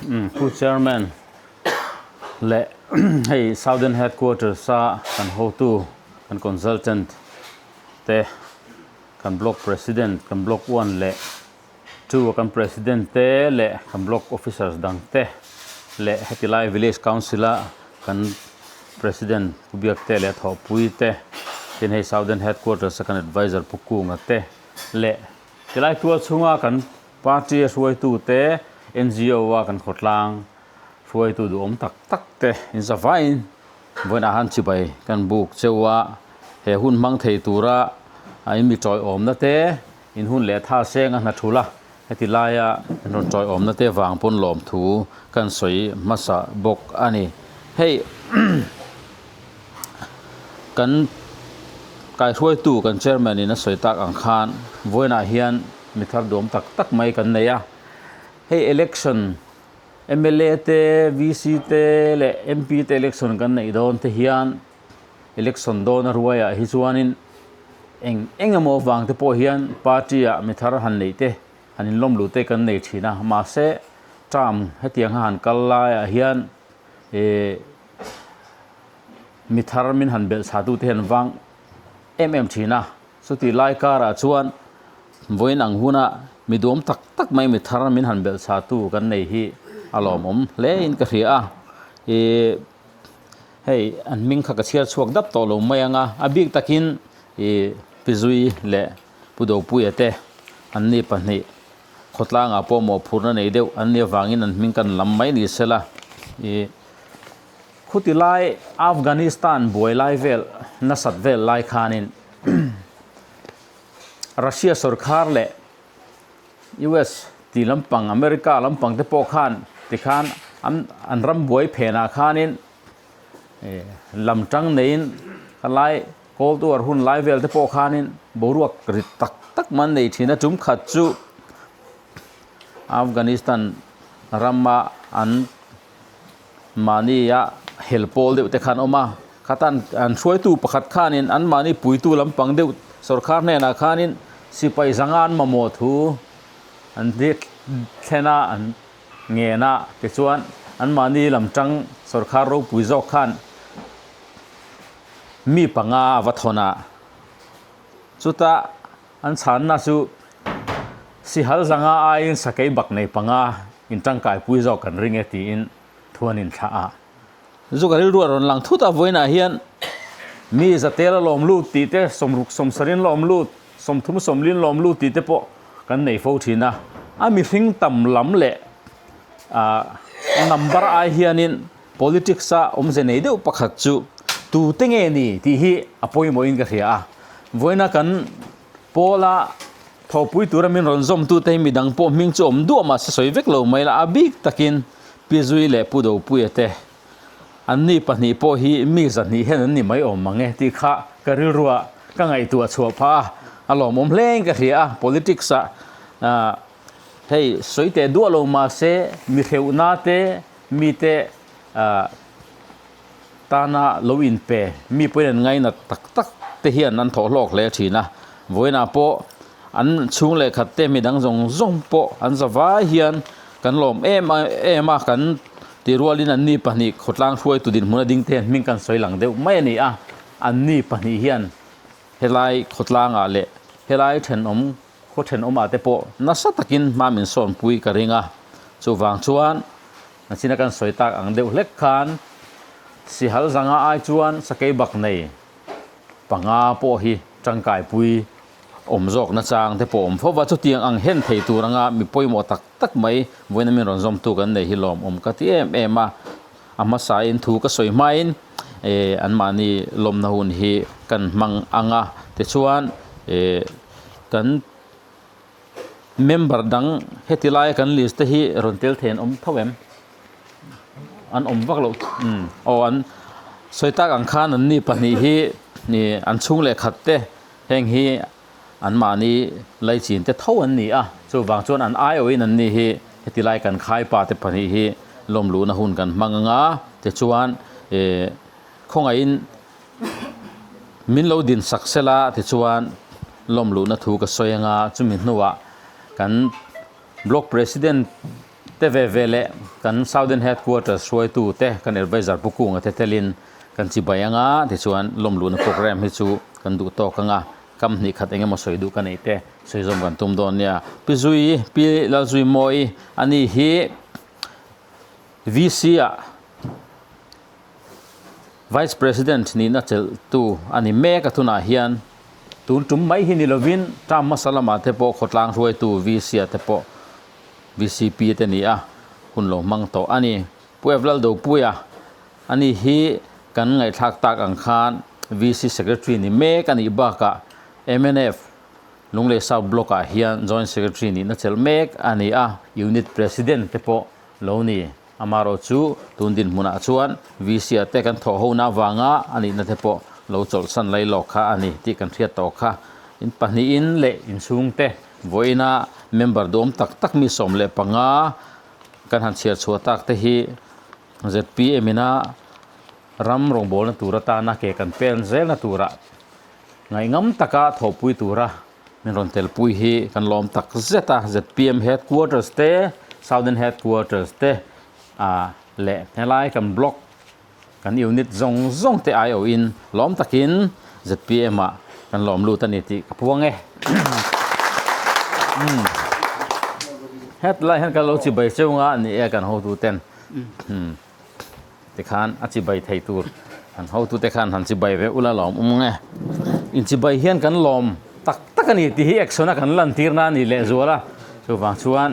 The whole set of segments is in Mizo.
Pu Chairman leh hei Southern Headquarters a kan hotu kan consultant te kan block president kan block one leh two a kan president te leh kan block officers dang te leh heti lai village council a kan president Pu Biakte leh Thawhpui te tin hei Southern Headquarters a kan adviser Pu Kunga te leh tilai tual chhunga kan Party a hruaitute, NGO a kan khawtlang hruaitu duhawm tak tak te inzavaiin vawiinah han chibai kan buk cheu a, he hun hmang thei tura a inmi tawiawmna te, in hun leh tha seng a hna thul a, heti laia in rawn tawiawmna te vang pawn lawmthu kan sawi hmasa bawk a ni. Hei kan kaihruaitu kan chairman in a sawi tak ang khan vawiinah hian Mi thar duam tak tak mai kan nei a, hei election mla te VC te leh MP te election kan neih dawn te hian election dawn a ruaiah hi chuanin eng eng emaw vang te pawh hian party ah mi thar han neih te han inlawm luh te kan nei thin a, mahse term hetiang a han kal laiah hian ih mi thar min han belh chhah tute hian vang em em thin a. Chutih lai karah chuan vawiin ang huna mi duam tak tak mai mi thar min han belh chhatu kan nei hi a lawmawm hle in ka hria a. Ih hei an hming kha ka chhiar chhuak dap tawh lo mai ang a, a bik takin ih Pi Zui leh Pu Dopuia te an ni pahnih khawtlangah pawh mawhphurhna nei deuh an nih avangin an hming kan lam mai ni sela ih Khuti lai Afghanistan buai lai vel nasat vel lai khanin Russia sorkar leh US tih lampang America lampang te pawh khan tikhan an an ram buai phenah khanin lam tang neiin khalai Cold War hun lai vel te pawh khanin boruak rit tak tak man nei thin a tum khat chu Afghanistan rama an Mahnia hel pawl deuh te khan awm a, khatan an hruaitu pakhat khanin an mahni puitu lampang deuh sawrkar hnenah khanin sipai zanga an mamawh thu an thlen a, an ngen a, tichuan an mahni lam tang sawrkar ropui zawk khan mi panga a va thawn a, chuta an chhanna chu Sihal zanga aiin sakei bak nei panga in tangkaipui zawk kan ring e tiin thu an inthlah a. Zu ka rilru a rawn lang thut a, vawiinah hian mi zatel a lawm lut tih te, sawmruk sawmsarin lawm lut, sawmthum sawmlin lawm lut tih te pawh kan nei fo thin a. A mihring tam lam leh number ai hianin politics a awmze nei deuh pakhat chu tute nge ni tih hi a pawimawhin ka hria a. Vawiina kan Pawla thawhpui tura min rawn zawmtute hi midang pawh hming chu awm duah mahse sawi vek lo mai la, a bik takin Pi Zui leh Pu Dopuia te anni pahnih pawh hi mi zahnih hian an ni mai awm mang e tih kha ka rilruah ka ngaihtuah chhuah phah a, a lawmawm hleng ka hria a, politics ah hei sawi teh duah lo mahse mi hreuhna te mite ah Tana lo inpe mi pawhin an ngainat tak tak te hian an thawh hlawk hle thin a, vawiinah pawh an chhung leh khat te midang zawng zawng pawh an za vai hian kan lawm em em a, kan ti rualin anni pahnih khawtlang hruaitu dinhmun a ding te hian hming kan sawi lang deuh mai a ni a, anni pahnih hian helai khawtlangah leh helai thenawm khaw thenawmah te pawh nasa takin hma min sawnpui ka ring a, chuvang chuan Nachina kan sawi tak ang deuh hlek khan Sihal zanga ai chuan sakei bak nei panga pawh hi tangkaipui awm zawk nachang te pawh awm fo va, chutiang ang hen thei tur anga mi pawimawh tak tak mai vawiin a min rawn zawmtu kan nei hi lawmawm ka ti em em a, a hmasain thu ka sawi hmain eh anmahni lawmna hun hi kan hmang ang a, tichuan eh kan. Member dang heti laia kan list te hi rawn tel thei an awm tho em? An awm vak loh umm aw an sawi tak ang khan an ni pahnih hi ih an chhung leh khat te heng hi an mahni laichin te tho an ni a, chuvang chuan an aiawhin an ni hi heti lai kan khaipa te pahnih hi lawm luhna hun kan hmang anga tichuan ih khawngaihin Min lo din sak sela tichuan lawm luhna thu ka sawi anga chumi hnuah kan block president te ve ve leh Kan Southern Headquarters hruaitu te, kan Adviser Pu Kunga te telin kan chibai anga, tichuan lawmluhna program hi chu kan duh tawk anga, kam hnih khat engemaw sawi duh ka neih te sawi zawm kan tum dawn nia. Pi Zui, Pi Lalzuimawi ani hi VC ah Vice President nihna chelhtu a ni mek a, tunah hian tun tum mai hi ni lovin term hmasa lamah te pawh khawtlang hruaitu VC ah te pawh VCP te ni a, hun lo hmang tawh a ni. Pu Evlal Dopuia, ani hi kan ngaihthlak tak ang khan VC Secretary ni mek a nih bakah mnf Lunglei South Block ah hian Joint Secretary nihna chelh mek a ni a, Unit President te pawh lo ni. Amarawh chu tun dinhmunah chuan VC ah te kan thawh hona avanga a nihna te pawh lo chawlhsan lai lawk kha a ni tih kan hriat tawh kha. In pahnihin leh inchhungte vawiina member duhawm tak tak mi 15 kan han chhiar chhuah tak te hi zpm ina ram rawngbawlna tur atana ke kan pen zelna turah ngaihngam taka thawhpui tura min rawn telpui hi kan lawm tak zet a. Zpm headquarters te, Southern headquarters te ah leh helai kan block Kan unit zawng zawng te aiawhin lawm takin zpm ah kan lawm lut a ni tih ka puang e. Hetlai hian kan lo chibai cheu nga ni e kan hotu ten. Tikhan a chibai thei tur kan hotu te khan han chibai ve ula lawm um nge. In chibai hian kan lawm tak tak a ni tih hi action a kan lantir na a ni lehzual a. Chuvang chuan.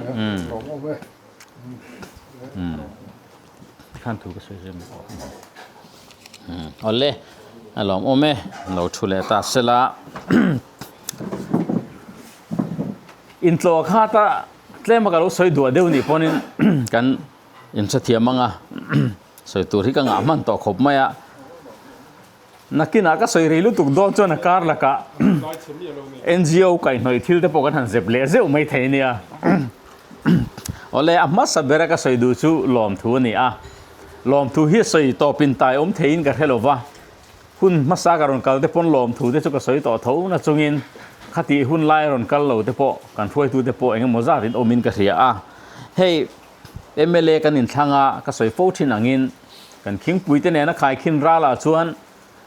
Tikhan thu ka sawi zui mai. Awle, a lawm awm e, lo thu leh ta sela. Intlawh kha ta tlem a ka lo sawi duah deuh nih pawhin kan inhrethiam ang a, sawi tur hi ka ngah hman tawh khawp mai a. Nakinah ka sawi rei lutuk dawn chuan a kar lakah NGO kaihhnawih thil te pawh kan han zep leh zeuh mai thei nia. Awle, a hmasa bera ka sawi duh chu lawmthu a ni a. Lawmthu hi sawi tawpin tai awm theiin ka hre lo va. Hun hmasa ka rawn kal te pawn lawmthu te chu ka sawi tawh tho na chungin khatih hun lai rawn kal lo te pawh kan hruaitu te pawh eng emaw zatin awmin ka hria a. Hei mla kan inthlang a, ka sawi fo thin angin Kan khingpuite nena khaikhin ralah chuan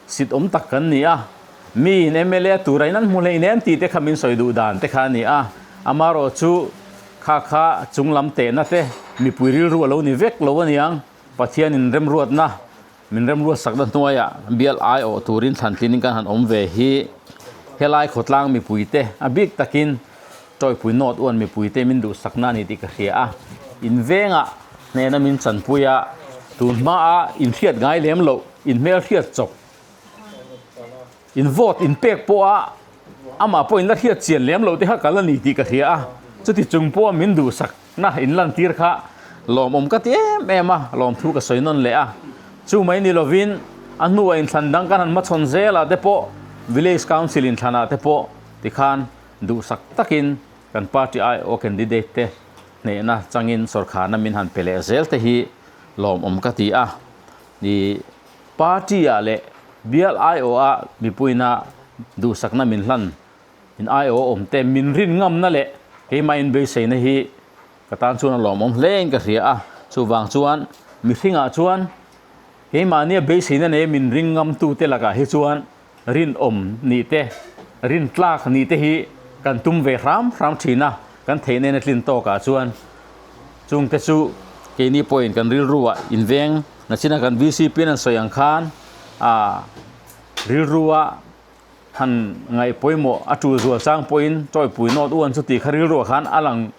sit awm tak kan ni a, miin mla tura in an hmu hlein em tih te kha min sawi duh dan te kha a ni a, amarawh chu kha kha chunglam tehna te mipui rilru a lo ni vek lo a niang, Pathianin remruatna min remruatsakna hnuaiah bial aiawh turin thlantlinin kan han awm ve hi helai khawtlang mipuite a bik takin Tawipui nawt uan mipuite min duhsakna a ni tih ka hria a, in vengah hnehna min chanpui a, tun hmaa in hriat ngai lem loh, in hmel hriat chawp, in vote in pek pawha amah pawh in la hriat chian lem loh te kha kal a ni tih ka hria a, chuti chung pawha min duhsakna in lantir kha lawmawm ka ti em em a, lawmthu ka sawi nawn leh a, chu mai ni lovin a hnuah inthlan dang kan han hmachhawn zelah te pawh Village Council inthlanah te pawh tikhan Duhsak takin kan party aiawh candidate te hnehna changin sawrkharna min han pe leh zel te hi lawmawm ka ti a. I party ah leh bial aiawh ah mipuina duhsakna min hlan in aiawh awm te min rin ngamna leh keimah inbeiseina hi ka tan chuan a lawmawm hle in ka hria a. Chuvang chuan mihringah chuan keimahnia beiseina nei min ring ngamtute lakah hi chuan Rinawm nih te, rintlak nih te hi kan tum ve hram hram thin a, kan theih nena tlin tawkah chuan chungte chu keini pawhin kan rilruah inveng nachina kan VCP in an sawi ang khan ah rilrua han ngaih pawimawh a tul zual chang pawhin tawipui nawt u an chu tih kha rilruah khan a lang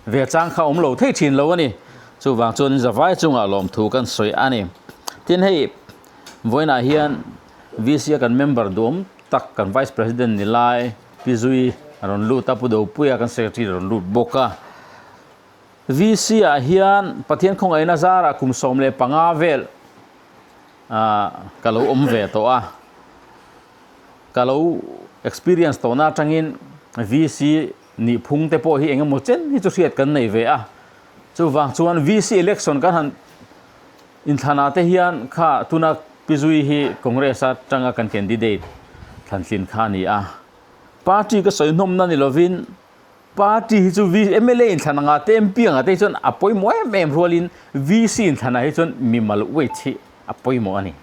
ve chang kha awm lo thei thin lo a ni. Chuvang chuan zavai chungah lawmthu kan sawi a ni. Tin hei vawiinah hian VC a kan member duhawm tak kan Vice President ni lai Pi Zui a rawn lut a, Pu Dopuia kan Secretary a rawn lut bawk a. VC ah hian Pathian khawngaihna zarah kum 15 vel ka lo awm ve tawh a. Ka lo experience tawhna atangin VC nih phung te pawh hi eng emaw chen hi chu hriat kan nei ve a. Chuvang chuan VC election kan han Inthlanah te hian kha tuna Pi Zui hi Congress atanga kan candidate thlantlin kha a ni a. Party ka sawi hnawmna ni lovin Party hi chu mla inthlan angah te MP angah te hi chuan a pawimawh em em rualin VC inthlanah hi chuan mimal weight hi a pawimawh a ni.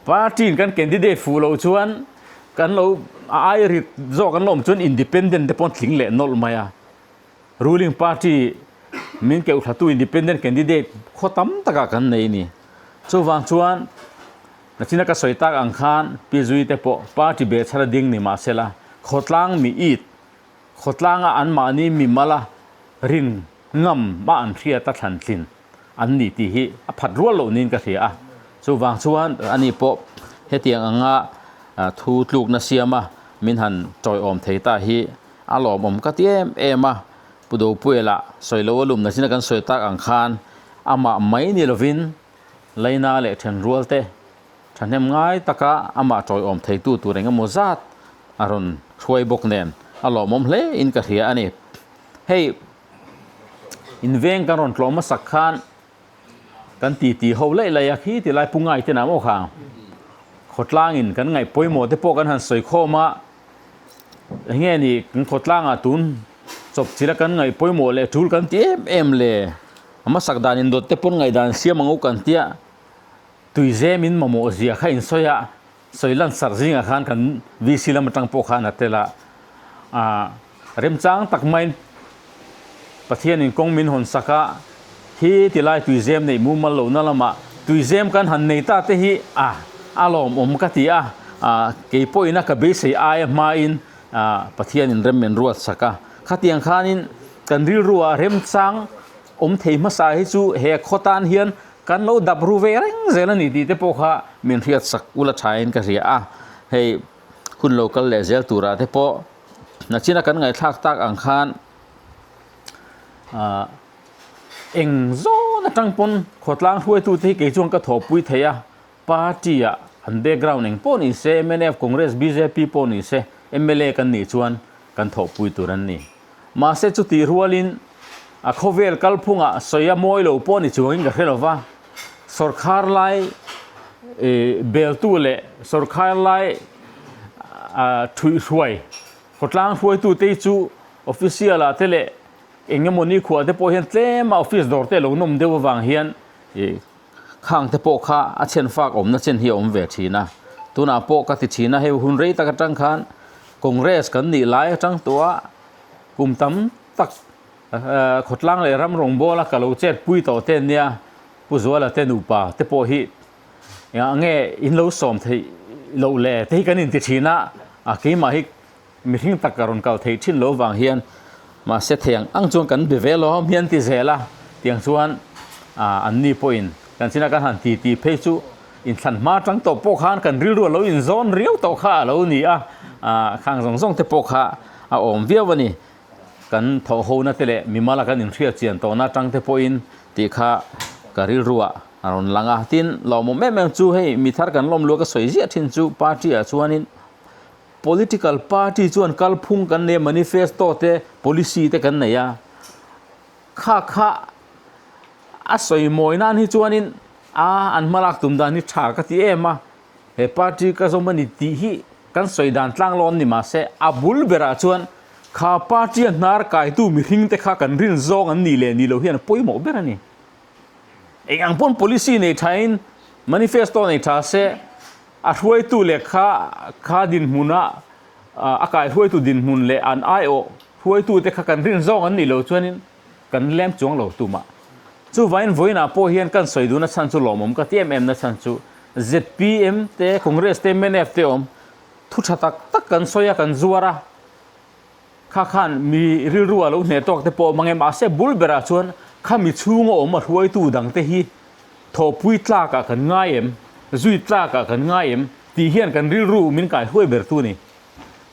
Party in kan candidate fuh loh chuan kan lo a ai rit zawk an lo awm chuan independent te pawh an tling leh nawlh mai a. Ruling party min keuh thlatu independent candidate khaw tam takah kan nei a ni. Chuvang chuan nachina ka sawi tak ang khan Pi Zui te pawh party beh chhara ding ni mahsela khawtlang mi it khawtlanga anmahni mi mala rin ngam a an hriat a thlan tlin an ni tih hi a phat rual loh niin ka hria a. Chuvang chuan ani pawh hetiang anga thu tlukna siama min han tawiawm thei ta hi a lawmawm ka ti em em a. Pu Dopuela sawi lo a lumna china kan sawi tak ang khan amah mai ni lovin Laina leh thenrual te thahnem ngai taka amah tawiawm theitu tur eng emaw zat a rawn hruai bawk nen a lawmawm hle in ka hria a ni. Hei inveng kan rawn tlawm hmasak khan kan titi ho laih laih a khi ti lai pu ngai te nang aw kha khawtlangin kan ngaih pawimawh te pawh kan han sawi khawm a enge ni kan khawtlangah tun chawp chilh a kan ngaih pawimawh leh tul kan ti em em le a hmasak dan indawt te pawn ngaihdan siam ang u kan tia tuizem in mamawh zia kha in sawi a. Sawi lan sarh zingah khan kan VC lam atang pawh khan a tel a, ah remchang tak maiin Pathianin kawng min hawn sak a, hi tilai tuizem neih mumal lohna lamah tuizem kan han nei ta te hi ah a lawmawm ka ti a, ah kei pawhin a ka beisei aia hmain ah Pathianin rem min ruat sak a, khatiang khanin kan rilruah remchang awm thei hmasa hi chu he khaw tan hian Kan lo dap ru ve reng zel a ni tih te pawh kha min hriat sak ula thain ka hria a, hei hun lo kal leh zel turah te pawh nachina kan ngaihthlak tak ang khan ah eng zawn atang pawn khawtlang hruaitute hi kei chuan ka thawhpui thei a, party ah an background eng pawh ni se mnf, Congress, bjp pawh ni se mla kan nih chuan kan thawhpui tur an ni. Mahse chutih rualin a khawvel kalphungah sawi a mawi lo pawh ni chuangin ka hre lo va, sawrkhar lai beltu leh sawrkhar lai thuihhruai khawtlang hruaitute hi chu official ah te leh eng emaw nikhua te pawh hian tlema office dawr te a lo nawm deuh avang hian Khang te pawh kha a chhen fak awmna chen hi a awm ve thin a, tunah pawh ka ti thin a, hei hun rei tak atang khan Congress kan nih lai atang tawh a kum tam tak khawtlang leh ram rawngbawla ka lo chet pui tawh te ania, Pu Zuala te nupa te pawh hi engah nge in lo sawm theih loh le te hi kan inti thin a, a keimah hi Mihring tak ka rawn kal thei thin lo vang hian mahse thei ang ang chuan kan be ve lawm hian ti zel a, tiang chuan an ni pawhin kan china kan han ti ti phei chu inthlan hma tang tawh pawh khan kan rilru a lo inzawn riau tawh kha a lo ni a, khang zawng zawng te pawh kha a awm viau a ni. Kan thawhhona te leh mimala kan inhriat chian tawhna atang te pawhin tih kha ka rilruah a rawn lang a, tin lawmawm em em chu hei mithar kan lawm lua ka sawi ziah thin chu party ah chuanin Political party chuan kalphung kan nei a, manifesto te, policy te kan nei a. Kha kha a sawi mawi nan hi chuanin a an hmalak tum dan hi tha ka ti em a, he party ka zawm a ni tih hi kan sawi dan tlang lawn ni mahse a bul berah chuan kha party a hnar kaitu mihring te kha kan rin zawng an nih leh nih loh hian a pawimawh ber a ni. Eng ang pawn policy nei thain manifesto nei tha se A hruaitu leh kha kha dinhmuna a kaihruaitu dinhmun leh an aiawh hruaitute kha kan rin zawng an nih loh chuanin kan lem chuang lo tumah. Chuvangin vawiinah pawh hian kan sawi duhna chhan chu lawmawm ka ti em em na chhan chu zpm te, Congress te, mnf te awm thu tha tak tak kan sawi a, kan zuar a, Kha khan mi rilru a lo hneh tawk te pawh mang e, mahse bul berah chuan kha mi chhunga awm a hruaitu dang te hi thawhpui tlakah kan ngai em, zui tlakah kan ngai em tih hian kan rilru min kaihruai ber tu ni.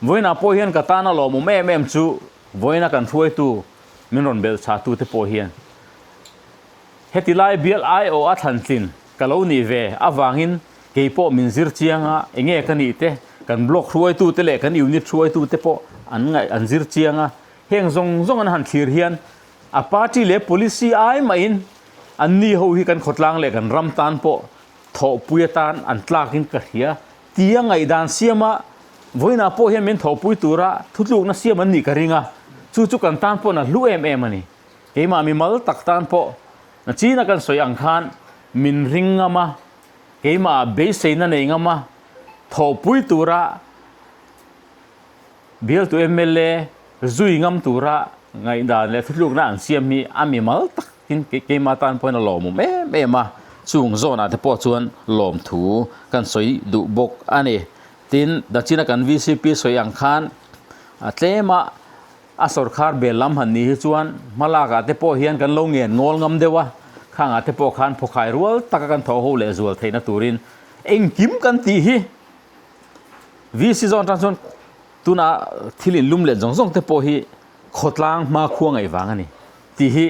Vawiinah pawh hian ka tana lawmawm em em chu vawiina kan hruaitu min rawn belh chah tu te pawh hian heti lai bial aiawh a thlantlin ka lo nih ve avangin Kei pawh min zir chiang a, enge ka nih te, kan block hruaitu te leh kan unit hruaitu te pawh an ngaih an zir chiang a, heng zawng zawng an han thlir hian a party leh policy ai mahin an ni ho hi kan khawtlang leh kan ram tan pawh thawhpui atan an tlakin ka hria tia ngaihdan siama vawiinah pawh hian min thawhpui tura thutlukna siam an nih ka ring a. Chu chu kan tan paw'n a hlu em em a ni. Keimah mimal tak tan pawh nachina kan sawi ang khan min ring ngam a, keimah beiseina nei ngam a, thawhpui tura bialtu mla zui ngam tura ngaihdan leh thutlukna an siam hi a mimal takin keimah tan pawhin a lawmawm em em a, chung zawnah te pawh chuan lawmthu kan sawi duh bawk a ni. Tin, nachina kan vcp sawi ang khan a tlema A sawrkhar bel lam han nih hi chuan hmalakah te pawh hian kan lo ngen ngawl ngam deuh a, khangah te pawh khan phawkhai rual taka kan thawh ho leh zual theihna turin engkim kan tih hi VC zawn atang chuan tuna thil inlum let zawng zawng te pawh hi khawtlang hmakhua ngaih vang a ni tih hi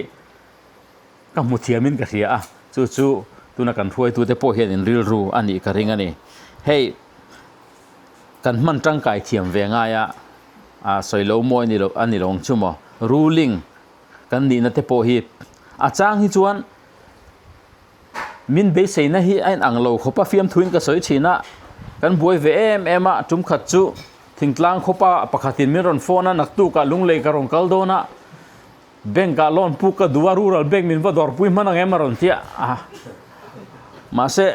ka hmu thiamin ka hria a, chu chu tuna kan hruaitute pawh hian in rilru a nih ka ring a ni. Hei kan hman tangkai thiam ve ngai a. A sawi lo mawi ni lo a ni lo ang chu maw? Ruling kan nihna te pawh hi a chang hi chuan min beiseina hi a inang lo khawp a, fiamthuin ka sawi thin a, kan buai ve em em a, tum khat chu thingtlang khawpa pakhatin min rawn phone a, naktukah lunglei ka rawn kal dawn a, Bank ah loan puk ka duh a, rural bank min va dawrpui hman ang em a rawn ti a, mahse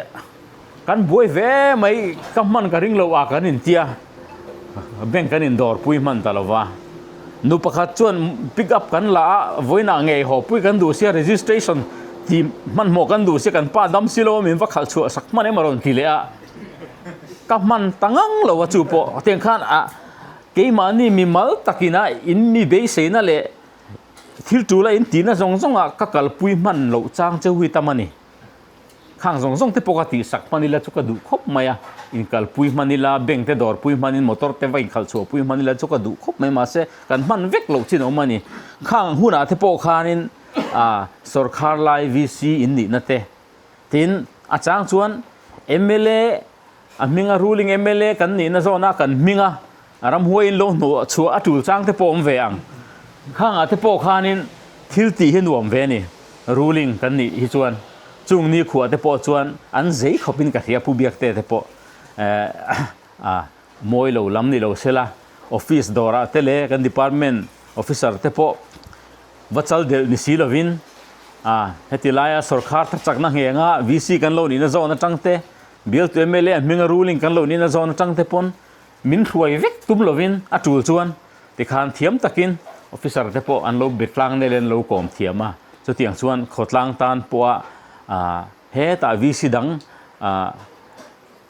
kan buai ve mai ka hman ka ring lo a kan inti a, bank kan indawrpui hman ta lo va. Nu pakhat chuan pick up kan la a, vawiinah ngei haw pui kan duh sia registration tih hmanhmawh kan duh sia kan pa dam si lo a min va khalh chhuah sak hman em a rawn ti leh a, ka hman ta ngang lo a chu pawh tiang khan a Keimahni mimal takina in mi beiseina leh thil tul a in tihna zawng zawngah ka kalpui hman loh chang cheu hi tam a ni. Khang zawng zawng te pawh ka tihsak hman ila chu ka duh khawp mai a, inkalpui hman ila, bank te dawrpui hmanin motor te va inkhalh chhuahpui hman ila chu ka duh khawp mai mahse kan hman vek loh chin a awm a ni. Khang hunah te pawh khanin ah sawrkhar lai VC in nihna te tin a chang chuan mla A hminga ruling mla kan nihna zawna kan hminga ramhuai in lo hnuh chhuah a tul chang te pawh awm ve ang. Khangah te pawh khanin thil tih hi nuam ve a ni. Ruling kan nih hi chuan chung ni khuah te pawh chuan an zei khawpin ka hria Pu Biakte te pawh a mawi lo lam ni lo sela office dawrah te leh kan department officer te pawh va chal delh ni si lovin a heti laia sawrkhar thachakna nghenga VC kan lo nihna zawn atang te Bialtu mla hminga ruling kan lo nihna zawn atang te pawn min hruai vek tum lovin a tul chuan tikhan thiam takin officer te pawh an lo be tlang nel in an lo kawm thiam a, chutiang chuan khawtlang tan pawha hetah VC dang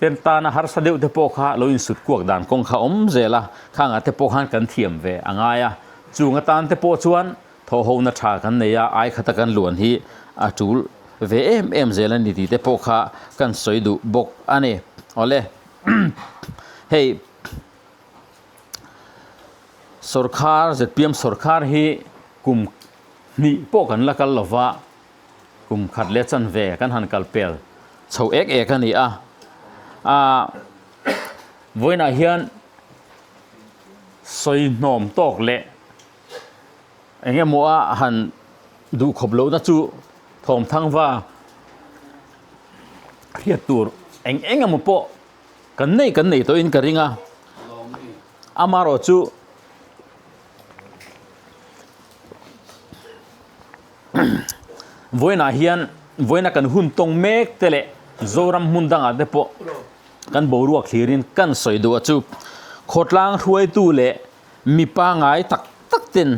ten tana harsa deuh te pawh kha lo insut kuak dan kawng kha awm zel a, khangah te pawh khan kan thiam ve a ngai a, chung atan te pawh chuan Thawhhona tha kan nei a, ai khata kan luan hi a tul ve em em zel a ni tih te pawh kha kan sawi duh bawk a ni. Awle, hei sawrkhar, zpm sawrkhar hi kum hnih pawh kan la kal lova, kum khat leh chanve kan han kal pel chho ek ek a ni a. Aaa vawiinah hian sawi hnawm tawk leh Eng emaw a han duh khawp lohna chu thawmthangva hriat tur eng eng emaw pawh kan nei kan nei tawhin ka ring a, amaherawh chu vawiinah hian vawiina kan hun tawng mek te leh Zoram hmun dangah te pawh kan boruak thlirin kan sawi duh a chu khawtlang hruaitu leh Mi pangai tak tak ten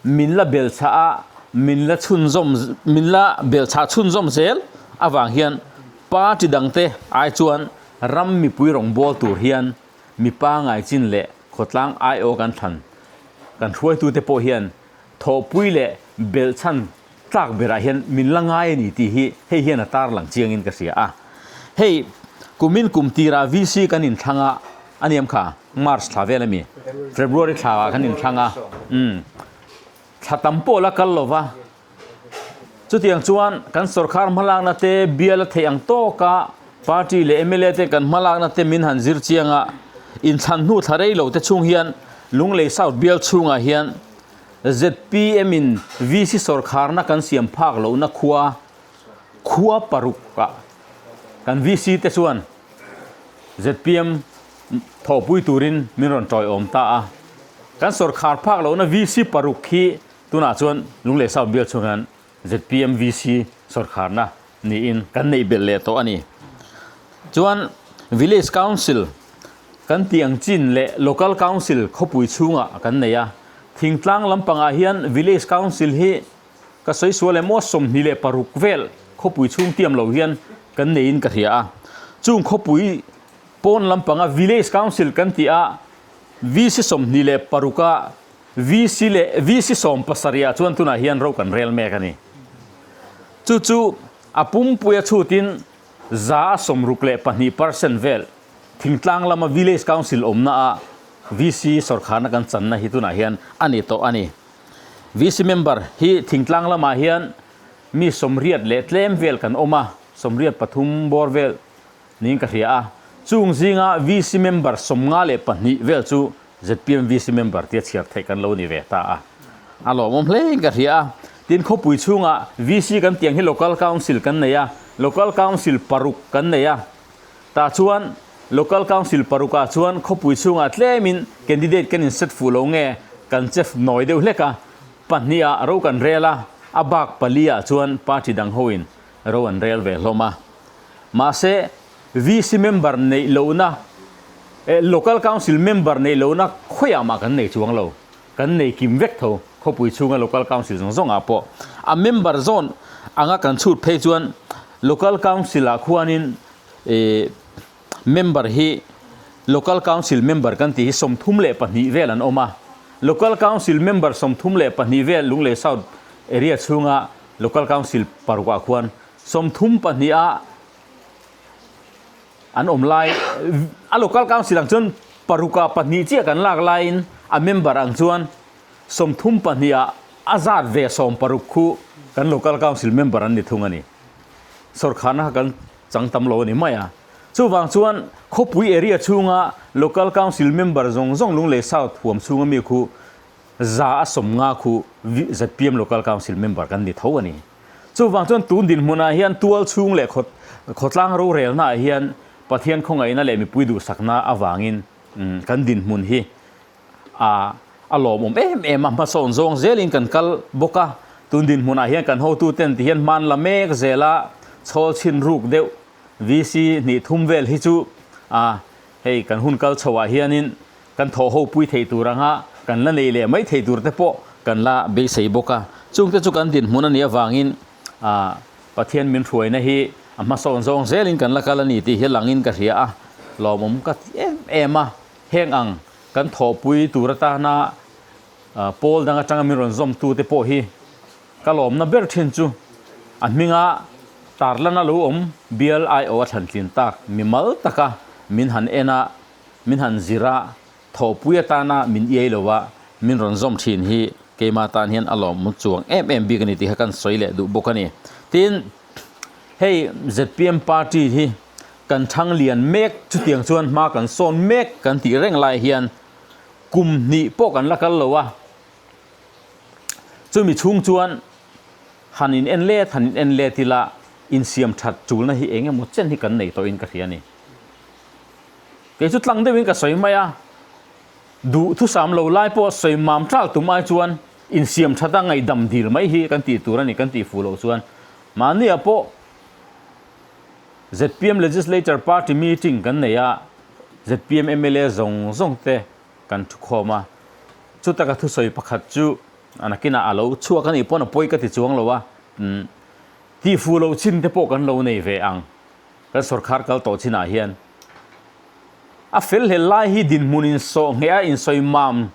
min la belchhah a, min la chhunzawm min la belchhah chhunzawm zel avang hian party dangte ai chuan ram mipui rawngbâwl tur hian mi pangai chin leh khawtlang aiawh kan thlan kan hruaitute pawh hian thawhpui leh belhchhan tlak berah hian min la ngai a ni tih hi hei hian a tarlang chiangin ka hria a. Hei kumin kum tirah VC kan inthlang a, a niam kha March thla vel a mi? February thla ah kan inthlang a, umm thla tam pawh la kal lo va, chutiang chuan kan sawrkhar hmalakna te bial a theih ang tawka party leh mla te kan hmalakna te min han zir chiang a, inthlan hnu thla rei lo te chhung hian Lunglei South bial chhungah hian Zpm in VC sawrkharna kan siam phak lohna khua khua parukah kan VC te chuan zpm thawhpui turin min rawn tawiawm ta a. Kan sawrkhar phak lohna VC paruk hi tunah chuan Lunglei South bial chhung hian zpm VC sawrkharna niin kan neih belh leh tawh a ni. Chuan Village Council kan tih ang chin leh Local Council khawpui chhungah kan nei a. Thingtlang lampangah hian Village Council hi ka sawi sual em aw 26 vel khawpui chhung tiam lo hian kan neiin ka hria a. Chung khawpui pawn lampanga Village Council kan tih a VC 26 a VC leh VC 17 ah chuan tunah hian ro kan rel mek a ni. Chu chu a pumpuia chhutin 62% percent vel thingtlang lama Village Council awmna ah VC sawrkharna kan channa hi tunah hian a ni tawh a ni. VC member hi thingtlang lamah hian mi 80 leh tlem vel kan awm a, 83 bawr vel niin ka hria a. Chung zinga VC member 52 vel chu zpm VC member tia chhiar theih kan lo ni ve ta a. A lawmawm hlein ka hria a. Tin, khawpui chhungah VC kan tiang hi Local Council kan nei a, Local Council paruk kan nei a. Tah chuan Local Council parukah chuan khawpui chhungah tlemin candidate kan inset fuh lo nge kan chef nawi deuh hlek a, pahniha ro kan rel a, a bak paliah chuan party dang hoin ro an rel ve hlawm a. Mahse, VC member neih lohna, Local Council member neih lohna khawiah mah kan nei chuang lo. Kan nei kim vek tho, khawpui chhunga Local Council zawng zawngah pawh. A member zawn anga kan chhut phei chuan Local Council-ah khuanin member hi Local Council member kan tih hi 32 vel an awm a. Local Council member 32 vel Lunglei South area chhunga Local Council parukah khuan 32 a an awm lai a Local Council ang chuan paruka pahnih chiah kan lak laiin a member ang chuan 32 ah a zat ve 60 khu kan Local Council member an ni thung a ni. Sawrkharna kha kan chang tam lo a ni mai a. Chuvang chuan khawpui area chhunga Local Council member zawng zawng Lunglei South huam chhunga mi khu 150 khu zpm Local Council member kan ni tho a ni. Chuvang chuan tun dinhmunah hian tual chhung leh khawtlang rorelnaah hian Pathian khawngaihna leh mipui duhsakna avangin kan dinhmun hi a a lawmawm em em a, hmasawn zawng zelin kan kal bawk a. Tun dinhmunah hian kan hotuten ti hian hman la mek zela chhawl chhin ruk deuh VC hnih thum vel hi chu a hei kan hun kal chhoah hianin kan thawh ho pui thei tur anga kan la nei leh mai thei tur te pawh kan la beisei bawk a. Chungte chu kan dinhmun a nih avangin ah Pathian min hruaina hi a hmasawn zawng zelin kan la kal a ni tih hi langin ka hria a, lawmawm ka ti em em a. Heng ang kan thawhpui tur atana pawl dang atanga min rawn zawmtu te pawh hi ka lawmna ber thin chu a hminga tarlana lo awm bial aiawh a thlantlin tak mimal taka min han en a, min han zir a, thawhpui atana min iai lo a, min rawn zawm thin hi keimah tan hian a lawmawm chuang em em bik a ni tih kha kan sawi leh duh bawk a ni. Tin, hei zpm party hi kan thang lian mek chutiang chuan hma kan sawn mek kan tih reng lai hian kum hnih pawh kan la kal lo a, chumi chhung chuan han in en let han in en let ila insiam that chulna hi eng emaw chen hi kan nei tawhin ka hria a ni. Kei chu tlang deuhin ka sawi mai a, duh thusam lo lai pawh sawi mam tal tum ai chuan insiam that a ngaihdam dil mai hi kan tih tur a ni kan tih fuh loh chuan mahnia pawh zpm Legislature Party meeting kan nei a, zpm mla zawng zawng te kan thukhawm a, chutaka thusawi pakhat chu a nakinah a lo chhuak a nih pawn a pawi ka ti chuang lo a, tih fuh loh chin te pawh kan lo nei ve ang. Kan sawrkhar kal tawh chinah hian a fel hlel lai hi dinhmun insawh ngheh a insawi mam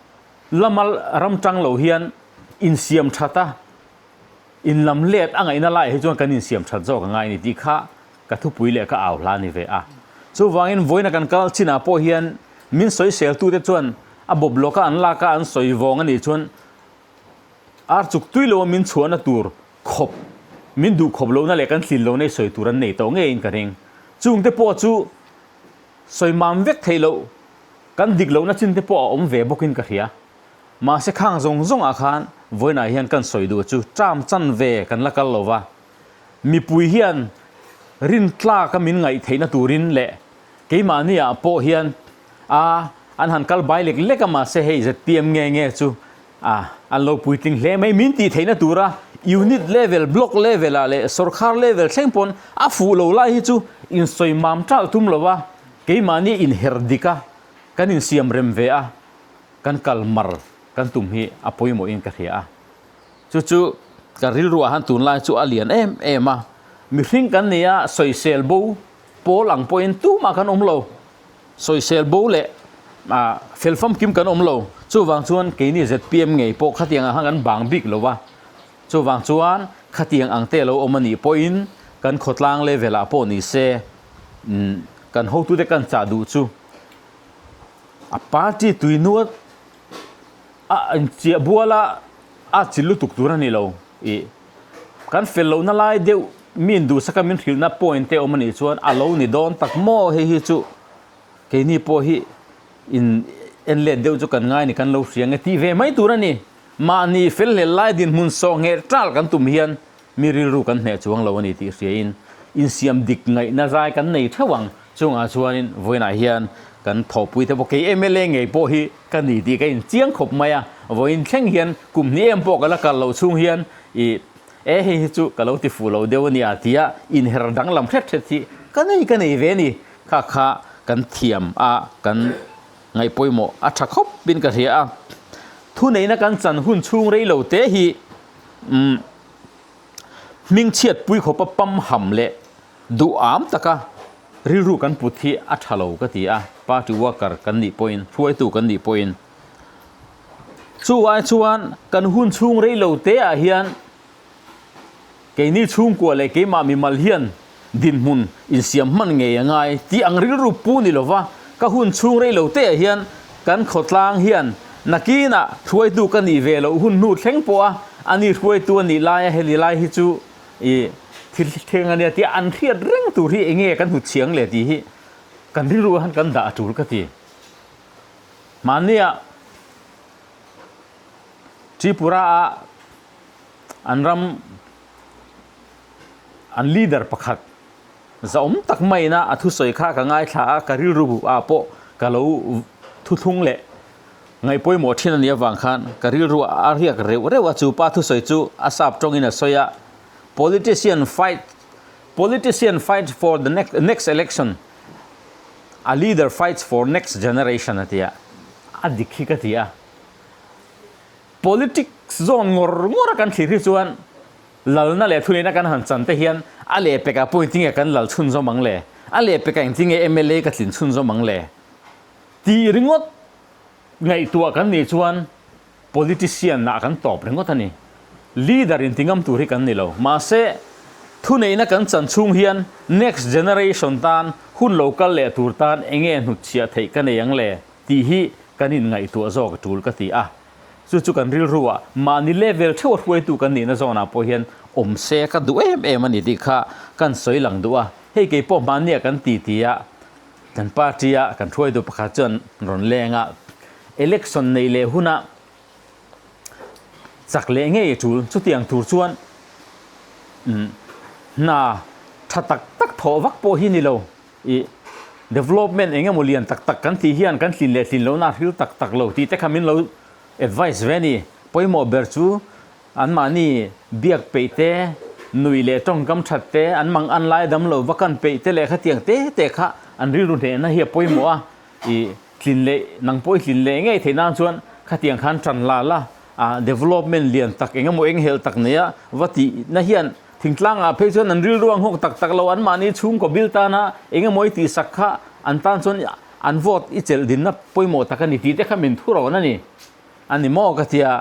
lama ram tang lo hian insiam that a, inlam let a ngaihna laiah hi chuan kan insiam that zawk a ngai a ni tih kha ka thupui leh ka au hla a ni ve a. Chuvangin vawiina kan kal chinah pawh hian min sawiseltute chuan a bawp lawka an lak a an sawi vawng a nih chuan ar chuk tui loa min chhuahna tur khawp, min duh khawp lohna leh kan tlin lohna i sawi tur an nei tawh ngeiin ka ring. Chungte pawh chu sawi mam vek theih loh, kan dik lohna chin te pawh a awm ve bawkin ka hria. Mahse khang zawng zawngah khan vawiinah hian kan sawi duh chu term chan ve kan la kal lo va, mipui hian rintlaka min ngaih theihna turin leh keimahniah pawh hian a. An han kal bai lek lek a mahse hei zpm nge nge chu a an lo puitling hle mai. Min tih theihna tura unit level, block level ah leh sorkar level thleng pawn a fuh lo lai hi chu insawi mam ṭalh tum lo a, keimahni inher dik a, kan insiam rem ve a, kan kal mar kan tum hi a pawimawhin ka hria a. Chu chu ka rilruah han tunlai chu a lian em em a, mihring kan ni a, sawisel bo pawl ang pawhin tumah kan awm lo, sawisel bo leh ah fel famkim kan awm lo, chuvang chuan keini zpm ngei pawh khatiang ang khan kan bang bik lo va, chuvang chuan khatiang ang te lo awm a nih pawhin kan khawtlang level ah pawh ni se kan hotute kan chah duh chu a party tuinuat A inchiah bual a, a chil lutuk tur a ni lo. Ih, kan fel lohna lai deuh mi induhsaka min hrilhna point te awm a nih chuan a lo ni dawn tak maw hei hi chu keini pawh hi in en let deuh chu kan ngai ni kan lo hria nge tih ve mai tur a ni. Mahni fel hlel lai dinhmun sawh ngheh ṭal kan tum hian Mi rilru kan hneh chuang lo a ni tih hriain insiam dik ngaihna zai kan nei theuh ang. Chungah chuanin vawiinah hian kan thawhpui te pawh kei mla ngei pawh hi ka ni tih ka inchiang khawp mai a. Vawiin thleng hian kum hnih em pawh ka la kal loh chhung hian ih e hei hi chu ka lo ti fuh lo deuh a nia tia inher danglam hret hret hi ka nei ka nei ve a ni. Kha kha kan thiam a kan ngaih pawimawh a tha khawpin ka hria a. Thuneihna kan chan hun chhung rei lo te hi umm. Hmingchhiat pui khawpa pamham leh duham taka rilru kan put hi a tha lo ka ti a, party worker kan nih pawhin, hruaitu kan nih pawhin. Chu ai chuan kan hun chhung rei lo te ah hian keini chhungkua leh keimah mimal hian dinhmun insiam hman ngei a ngai tih ang rilru pu ni lova ka hun chhung rei lo te ah hian kan khawtlang hian nakinah hruaitu ka nih ve loh hun hnu thleng pawh a ani hruaitu a nih laia heli lai hi chu ih thil thleng a nia tih an hriat reng tur hi enge kan hmu chiang le tih hi kan rilru ah hian kan dah a tul ka ti. Mahnia Tripura ah an ram An leader pakhat zahawm tak maina a thusawi kha ka ngaithla a, ka rilru ah pawh ka lo thuthlung leh ngaih pawimawh thin a nih avang khan ka rilru a riak reuh reuh a, chu pa thusawi chu a sap tawngin a sawi a, Politician fight Politician fight for the next election, a leader fights for next generation a ti a, a dik hi ka ti a. Politics zawn ngawr ngawr a kan thlir hi chuan Lalna leh thuneihna kan han chan te hian a lehpekah pawh engtinge kan lal chhunzawm ang le? A lehpekah engtinge mla ka tlin chhunzawm ang le? Tih ringawt ngaihtuah kan nih chuan politician ah kan tawp ringawt a ni. Leader in ti ngam tur hi kan ni lo. Mahse, thuneihna kan chan chhung hian next generation tan hun lo kal leh tur tan enge hnutchhiah theih ka nei ang le? Tih hi kan inngaihtuah zawk a tul ka ti a. Chu chu kan rilru ah mahni level theuh a hruaitu kan nihna zawnah pawh hian awm se ka duh em em a ni tih kha kan sawi lang duh a. Hei kei pawh hmannia kan ti ti a, kan party a kan hruaitu pakhat chuan rawn leng a, election neih leh hunah chak leh ngei a tul. Chutiang tur chuan hna tha tak tak thawh vak pawh hi ni lo. Ih, development eng emaw lian tak tak kan tih hian kan tlin leh tlin lohna a hril tak tak lo tih te kha min lo advice ve a ni. Pawimawh ber chu anmahni biak peih te, nuih leh tawngkam that te, an mang an lai dam lo va kan peih te leh khatiang te te kha an rilru hnehna hi a pawimawh a. Ih, tlin leh nang pawh i tlin leh ngei theih nan chuan khatiang khan tan la la a, development lian tak eng emaw enghelh tak neia va tihna hian Thingtlangah phei chuan an rilru a nghawk tak tak lo, anmahni chhungkaw bil tana eng emaw i tihsak kha an tan chuan an vote i chelh dinna pawimawh tak a ni tih te kha min thu rawn a ni. A ni maw ka tia,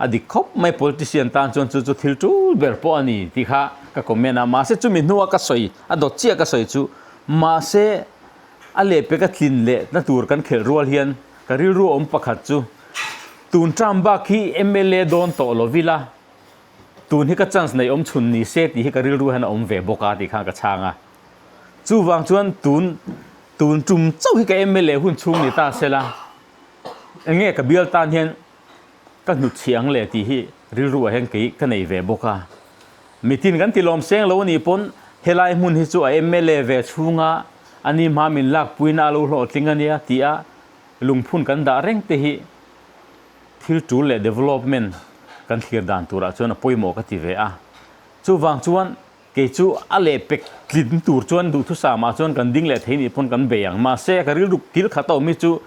a dik khawp mai politician tan chuan chu chu thil tul ber pawh a ni tih kha ka comment a, mahse chumi hnua ka sawi, a dawt chiah ka sawi chu mahse a lehpek a tlin leh na tur kan khelh rual hian ka rilru awm pakhat chu tun term bak hi mla dawn tawh lo ila, Tun hi ka chance neih awm chhun ni se tih hi ka rilru hian a awm ve bawk a tih khan ka chhang a. Chuvang chuan tun tun tum chauh hi ka mla hun chhung ni ta se la, eng nge ka bial tan hian ka hnutchhiah ang le tih hi rilru ah hian kei ka nei ve bawk a. Mitin kan ti lawm seng lo a nih pawn helai hmun hi chu a mla ve chhunga a ni hma min lakpuina a lo hlawhtling a nia tih a. lungphun kan dah reng te hi thil tul leh development kan thlir dan turah chuan a pawimawh ka ti ve a. Chuvang chuan kei chu a lehpek tlin tur chuan duhthusam ah chuan kan ding leh thei nih pawn kan bei ang. Mahse ka rilru kil khat a awm hi chu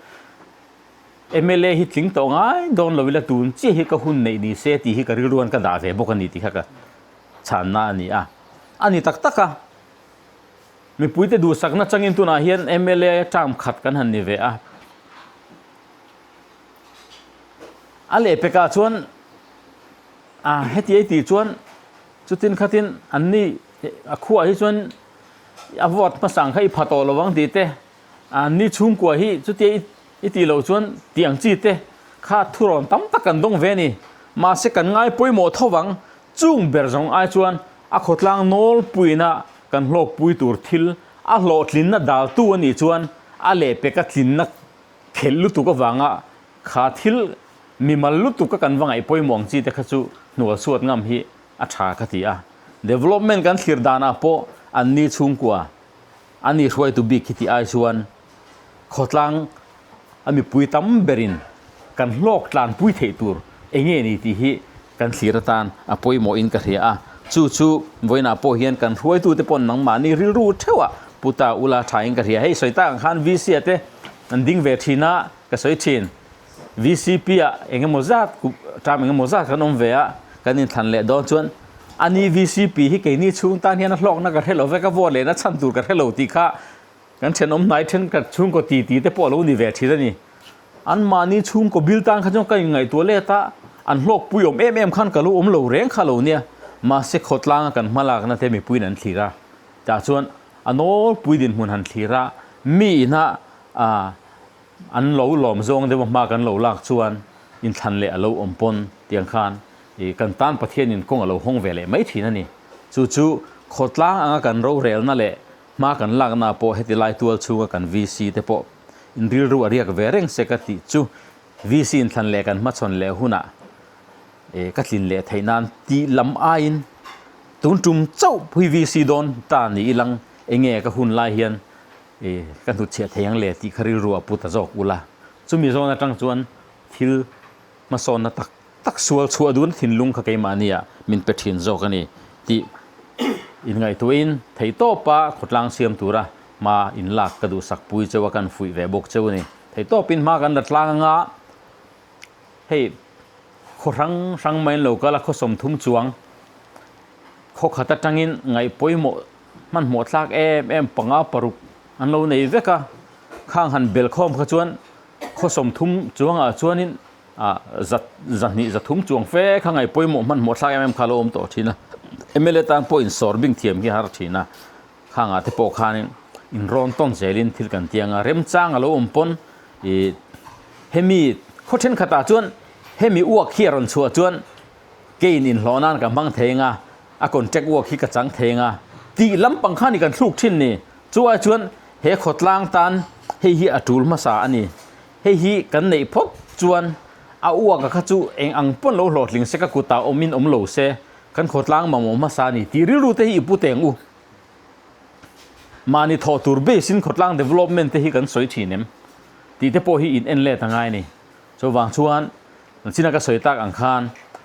mla hi tling tawh ngai dawn lo ila tun chiah hi ka hun neih ni se tih hi ka rilruan ka dah ve bawk a ni tih kha ka chhanna a ni a. A ni tak tak a. Mipuite duhsakna changin tunah hian mla term khat kan han ni ve a. A lehpekah chuan a heti ei tih chuan chutin khatin anni a khuah hi chuan a vote hmasa ang kha i pha tawh lo ang tih te, anni chhungkua hi chutia i tih loh chuan tih ang chi te kha thurawn tam tak kan dawng ve a ni. Mahse kan ngai pawimawh tho vang Chung ber zawng ai chuan a khawtlang nawlpuina kan hlawkpui tur thil a hlawhtlinna daltu a nih chuan a lehpeka tlinna khelh lutuk avanga kha thil mimal lutuka kan va ngaih pawimawh ang chi te kha chu hnual suat ngam hi a tha ka ti a. Development kan thlir danah pawh anni chhungkua a ni hruaitu bik khi tih ai chuan khawtlang a mipui tam berin kan hlawk tlanpui theih tur eng nge ni tih hi kan thlir atan a pawimawhin ka hria a. Chu chu vawiinah pawh hian kan hruaitute pawn nangmahni rilru theuhah pu ta ula thain ka hria. Hei sawi tak ang khan VC-a te an ding ve thin a, ka sawi thin. VCP-ah eng emaw zat term eng emaw zat kan awm ve a, kan inthlan leh dawn chuan ani VCP hi keini chhung tan hian a hlawkna ka hre lo vek a, vote lehna chhan tur ka hre lo tih kha Kan thenawm hnai thenkhat chhungkaw ti ti te pawh a lo ni ve thin a ni. Anmahni chhungkaw bil tan kha chuan ka inngaihtuah let a, an hlawkpui awm em em khan ka lo awm lo reng kha lo nia. Mahse khawtlanga kan hmalakna te mipuiin an thlir a, tah chuan a nawlpui dinhmun han thlir a, mi ina an lo lawm zawng deuh a hma kan lo lak chuan inthlan leh a lo awm pawn tiang khan kan tan Pathianin kawng a lo hawng ve leh mai thin a ni. Chu chu khawtlang anga kan rorelna leh Hma kan lakna pawh heti lai tual chhunga kan VC te pawh in rilru a riak ve reng se ka tih chu VC inthlan leh kan hmachhawn leh hunah e ka tlin leh theih nan tih lam aiin tun tum chauh pui VC dawn ta ni ilang enge ka hun lai hian e ka hnutchhiah thei ang le tih kha rilru a pu ta zawk ula chumi zawn atang chuan thil hmasawnna tak tak sual chhuah dun thinlung kha keimahnia min pe thin zawk a ni tih inngaihtuahin theihtawpa khawtlang siam tura hma inlak ka duhsak pui cheu a kan fuih ve bawk cheu a ni. Theihtawpin hma kan la tlang anga hei khaw hrang hrang mai an lo kal a, khaw 30 chuang khaw khat atangin ngaih pawimawh hmanhmawh thlak em em panga paruk an lo nei vek a, khang han belkhawm kha chuan khaw 30 chuangah chuanin Ah, za, 200 300 chuang fe kha ngaih pawimawh hmanhmawh thlak em em kha lo awm tawh thin a. Mla tan pawh insawr bing thiam hi a har thin a. Khangah te pawh khanin inrawn tawn zelin thil kan tiang a, remchang a lo awm pawn ih hemi khaw thenkhatah chuan hemi uak hi a rawn chhuah chuan keiin inhlawh nan ka hmang thei anga, a contract uak hi ka chang thei anga tih lampang khan i kan thluk thin ni. Chu ai chuan he khawtlang tan hei hi a tul hmasa a ni. Hei hi kan neih phawt chuan a uaka kha chu eng ang pawn lo hlawhtling se ka kutah awmin awm lo se, kan khawtlang mamawh hmasa a ni tih rilru te hi i pu teng u. Mahni thawh tur base in khawtlang development te hi kan sawi thin em tih te pawh hi in en let a ngai a ni. Chuvang chuan china ka sawi tak ang khan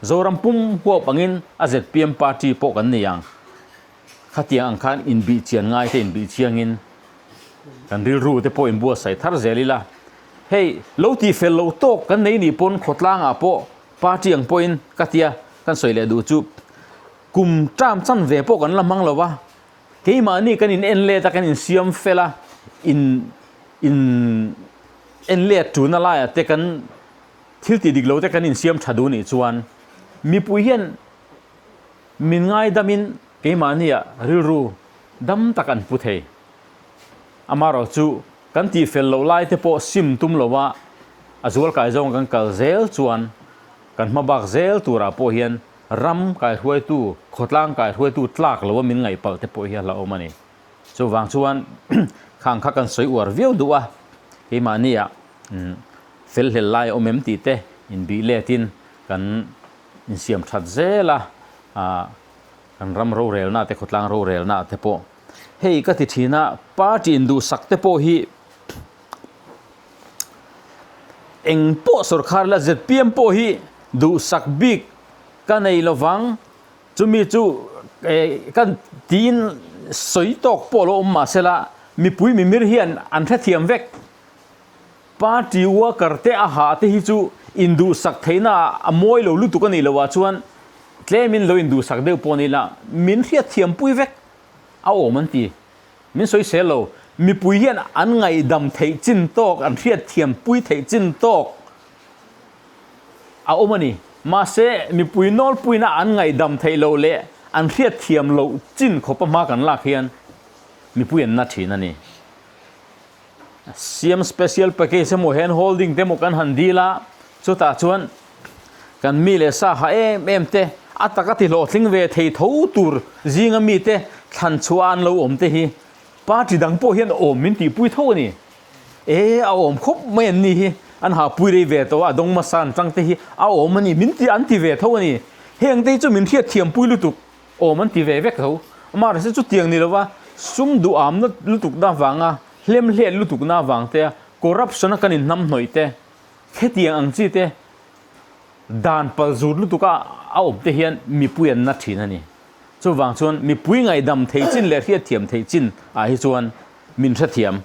Zoram pum huap angin a zpm party pawh kan nei ang. Khatiang ang khan inbih chian ngai te inbih chiangin kan rilru te pawh inbuatsaih thar zel ila. Hei, lo tih fel lo tawk kan nei nih pawn khawtlangah pawh party ang pawhin ka tia kan sawi leh duh chu kum term chan ve pawh kan la hmang lo va, keimahni kan in en let a kan insiam fel a, in in en let tuna laiah te kan thil tih dik lo te kan insiam tha duh nih chuan mipui hian Min ngaidamin keimahnia rilru dam tak an pu thei. Amaherawh chu kan tihfel loh lai te pawh sim tum lova a zualkai zawng kan kal zel chuan kan hmabak zel turah pawh hian ram kaihruaitu, khawtlang kaihruaitu tlak loa min ngaihpalh te pawh hi a hlauhawm a ni. Chuvang chuan khang kha kan sawi uar viau duh a, keimahnia felhlel lai a awm em tih te inbih letin kan insiam that zel a, ah kan ram rorelna te khawtlang rorelna te pawh hei ka ti thin a, party induhsak te pawh hi Eng pawh sawrkhar la zpm pawh hi duhsak bik ka nei lovang, chumi chu ka tiin sawi tawk pawh lo awm mahsela mipui mimir hian an hrethiam vek. Party worker te a hah te hi chu induhsak theihna ah a mawi lo lutuk a nih loh ah chuan tlemin lo induhsak deuh pawh ni la min hriatthiam pui vek a awm an ti. Min sawisel lo, mipui hian an ngaihdam theih chin tawk, an hriatthiam pui theih chin tawk a awm a ni. Mahse mipui nawlpuina an ngaihdam theih loh leh an hriatthiam loh chin khawpa hma kan lak hian mipui an na thin a ni. Siam special package emaw hand holding te emaw kan han dil a, chutah chuan kan mi leh sa ha em em te a taka ti hlawhtling ve thei tho tur zinga mi te thlan chhuah an lo awm te hi party dang pawh hian awm min tihpui tho a ni. E a awm khawp mai an ni hi, an hahpui rei ve tawh a, a dawng hmasa an tang te hi a awm a ni min ti an ti ve tho a ni. Heng te hi chu min hriatthiampui lutuk. Awm an ti ve vek tho. Amaherawhchu chutiang ni lova sum duham lutukna avanga hlemhlet lutukna avang te a corruption a kan inhnamhnawih te hetiang ang chi te dan pal zut lutuk a a awm te hian mipui an na thin a ni. Chuvang chuan mipui ngaihdam thei chin leh hriatthiam thei chin ah hi chuan min hrethiam.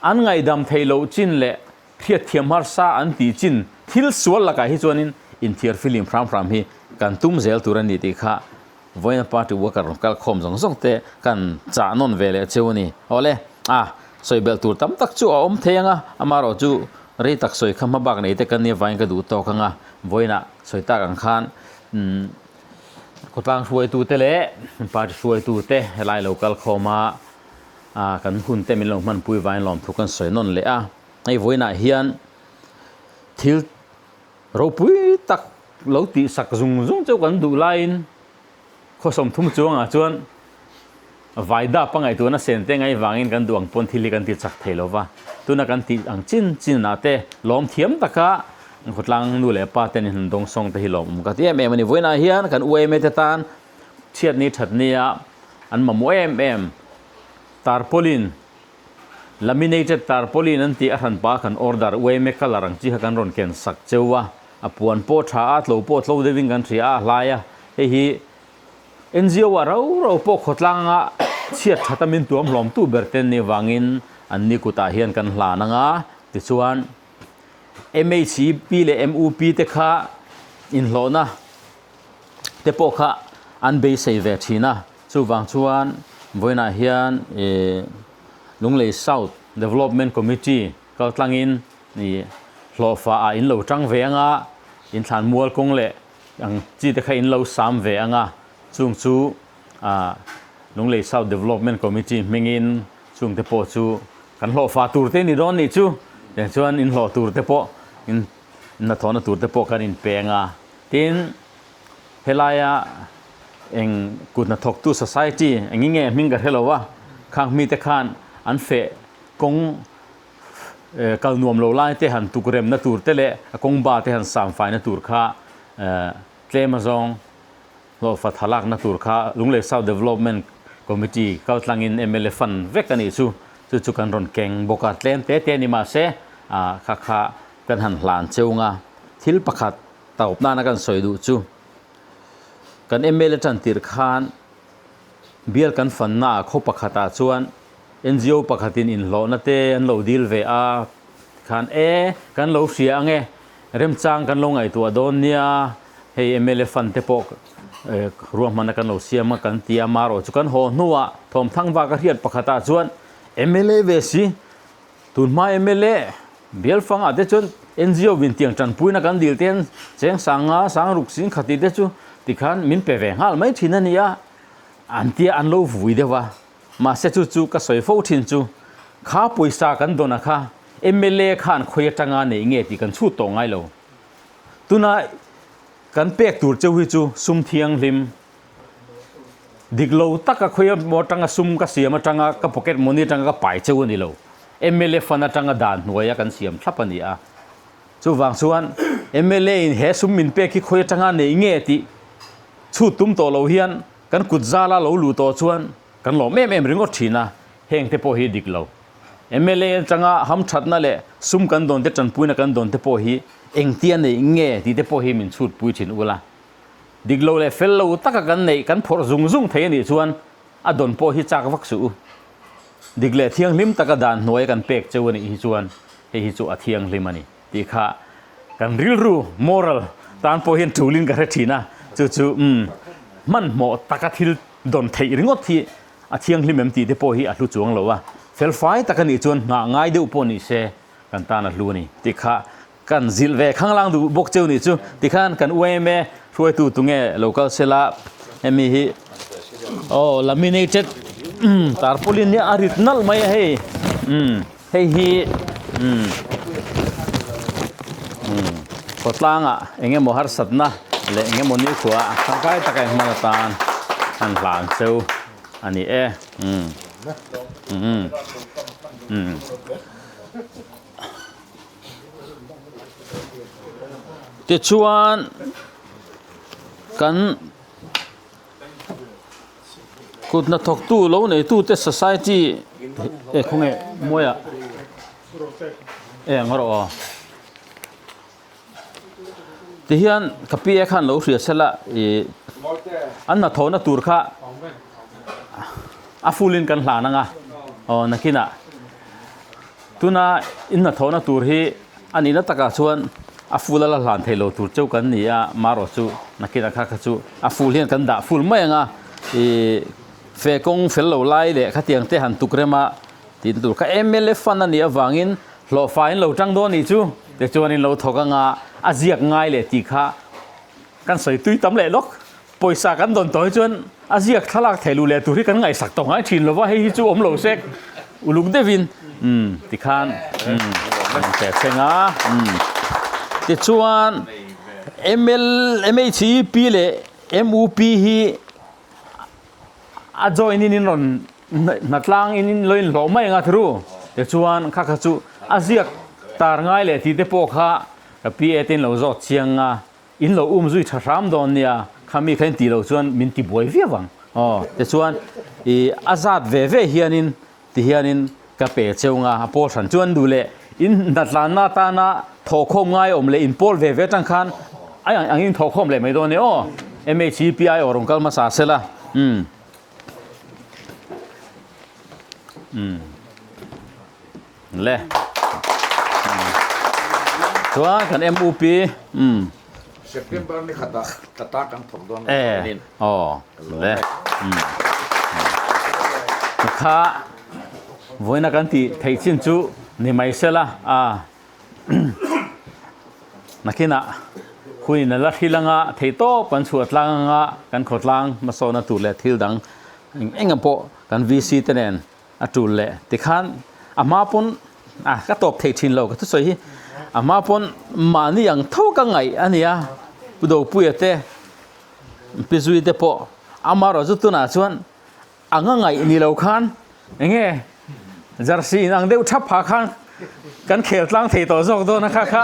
An ngaihdam thei loh chin leh Hriatthiam harsa an tih chin thil sual lakah hi chuanin inthiar filim hram hram hi kan tum zel tur a ni tih kha vawiina party worker rawn kal khawm zawng zawng te kan chah nawn ve leh cheu a ni. Awle, a sawi belh tur tam tak chu a awm thei ang a, amaherawh chu rei tak sawi kha hma bak nei te kan nia vangin ka duh tawk ang a, vawiinah sawi tak ang khan umm khawtlang hruaitute leh party hruaitute helai lo kal khawm a, kan hun te min lo hmanpui vangin lawmthu kan sawi nawn leh a. Hei vawiinah hian thil ropui tak lo tihsak zung zung chu kan duh laiin khaw 30 chuangah chuan vaida pangaihtuahna sen te ngaih vangin kan duh ang pawn thil hi kan ti chak thei lo va. Tuna kan tih ang chin chinah te lawm thiam taka khawtlang nu leh pa ten in dawngsawng te hi lawmawm ka ti em em a ni. Vawiinah hian kan UMA te tan chhiatni thatnia an mamawh em em tarpaulin Laminated tarpaulin an tih a hranpa kan order uaime colour ang chi kha kan rawn ken sak cheu a, a puan pawh tha a, tlo pawh tlo deuhin kan hria a, a hlai a, hei hi NGO ah rau rau pawh khawtlanga chhiat that a min tuam hlawm tu ber te ni vangin an ni kutah hian kan hlan ang a, tichuan MHEP leh MUP te kha inhlawhna te pawh kha an beisei ve thin a. Chuvang chuan vawiinah hian ih Lunglei South Development Committee kal tlangin ih hlawhfa ah in lo tang ve ang a, in thlan mual kawng leh ang chi te kha in lo sam ve ang a, chung chu ah Lunglei South Development Committee hmingin chung te pawh chu kan hlawhfa tur te ni dawn nih chu, tiang chuan in hlawh tur te pawh in hnathawhna tur te pawh kan inpeng a, tin Helaia eng kut hnathawktu society eng nge hming ka hre lo a, khang mite khan an feh kawng kal nuam lo lai te han tuk remna tur te leh a kawng ba te han sam faina tur kha tlem azawng hlawhfa thalakna tur kha Lunglei South Development Committee kal tlangin mla fund vek a nih chu, chu chu kan rawn keng bawk a, tlem te te ni mahse kha kha kan han hlan cheu nga thil pakhat Tawp nana kan sawi duh chu kan mla tan tirh khan bial kan fanna ah khaw pakhatah chuan NGO pakhatin inhlawhna te an lo dil ve a tikhan e kan lo hria ang e remchang kan lo ngaihtuah dawn nia hei mla fund te pawh ruahmanna kan lo siam a kan ti a marawh chu kan haw hnuah thawmthang vak a hriat pakhatah chuan mla ve si Tun hma mla Bialfangah te chuan NGO in tiang tanpuina kan dil te hian cheng sanga sang ruk sing khati te chu tikhan min pe ve nghal mai thin a ni a, an tia an lo vui deuh a. Mahse chu chu ka sawi fo thin chu kha pawisa kan dawn a kha mla khan khawi atanga nei nge tih kan chhut tawh ngai lo. Tuna kan pek tur cheu hi chu sum thianghlim. Dik lo taka khawi emaw atanga sum ka siam atanga ka pocket money atanga ka pai cheu a ni lo. Mla fund atanga dan hnuaia kan siam thlap a ni a. Chuvang chuan mla in he sum min pek hi khawi atanga nei nge tih chhut tum tawh lo hian kan kut zala lo luh tawh chuan kan lawm em em ringawt thin a, heng te pawh hi dik lo. Mla atanga hamthatna leh sum kan dawn te tanpuina kan dawn te pawh hi engtia neih nge tih te pawh hi min chhutpui thin ula. Dik lo leh fel lo taka kan neih kan phawrh zung zung thei a nih chuan a dawn pawh hi chak vak suh u. Dik leh thianghlim taka dan hnuaia kan pek cheu a nih hi chuan hei hi chu a thianghlim a ni tih kha kan rilru, moral, tan pawh hian tulin ka hre thin a, chu chu umm hmanhmawh taka thil dawn theih ringawt hi a thianghlim em tih te pawh hi a hlu chuang lo a, felfai tak a nih chuan nghah ngai deuh pawh ni se kan tan a hlu a ni tih kha Kan zilh ve khanglang duh bawk cheu nih chu tikhan kan yma hruaitu tunge lo kal sela hemi hi aw laminated umm tarpaulin hi a rit nalh mai a hei umm hei hi umm umm khawtlangah eng emaw harsatna leh eng emaw nikhua tangkai taka inhman atan an hlan cheu a ni e umm umm umm. Tichuan kan kut hnathawktu lo neitute society eh khawnge mawiah eh ang rawh aw tihian ka pi e khan lo hria sela ih an hnathawhna tur kha a full in kan hlan ang a aw nakinah. Tuna in hnathawhna tur hi a nihna takah chuan a full a la hlan thei lo tur cheu kan ni a, marawh chu nakinah kha kha chu a full hian kan dah full mai ang a, ih fe kawng fel lo lai leh khatiang te han tuk rem a tih tur kha mla fund a nih avangin hlawhfa in lo tang dawn nih chu tichuan in lo thawk ang a, a ziak ngai leh tih kha kan sawi tui tam leh lawk. Pawisa kan dawn tawh hi chuan a ziak thlalak thei luh leh tur hi kan ngaihsak tawh ngai thin lova, hei hi chu awm lo sek uluk deuhin umm tikhan umm an che thleng a umm tichuan ML MHEP leh MUP hi a join in in rawn hnatlang in in lo inhlawh mai ang a thiru tichuan kha kha chu a ziak tar ngai leh tih te pawh kha ka PA te in lo zawt chiang a. In lo um zui tha hram dawn nia, kha mi kha in tih loh chuan min ti buai viau ang. Aw, tichuan i a zat ve ve hianin ti hianin ka pe cheu nga, a pawl hran chuan duh leh in hnatlanna atana thawhkhawm ngai awm leh in pawl ve ve atang khan a angin thawhkhawm leh mai dawn nia aw. MHEPI aw rawn kal hmasa sela, umm. Umm. Le. Chuan kan MUP umm. September ni khatah tata kan thawk dawn e aw le umm kha vawiina kan tih theih chin chu ni mai sela a nakinah hunin a la hril anga thei tawp kan chhuah tlang anga kan khawtlang hmasawna tur leh thil dang eng eng pawh kan VC te nen A tul leh tikhan a hma pawn a ka tawp thei thin lo ka thusawi hi a hma pawn mahni ang tho ka ngaih a nia Pu Dopuia te Pi Zui te pawh amaherawh chu tunah chuan anga ngaih ni lo khan eng nge jersey in ang deuh thap phah khan kan khel tlang thei tawh zawk dawn a kha kha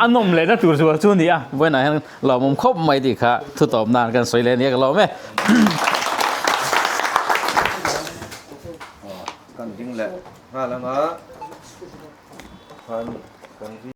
a nawm lehna tur zual chu a ni a vawiinah hian lawmawm khawp mai tih kha thu tawp nan kan sawi leh a nia ka lawm e. Kan ding leh nghal anga khan kan.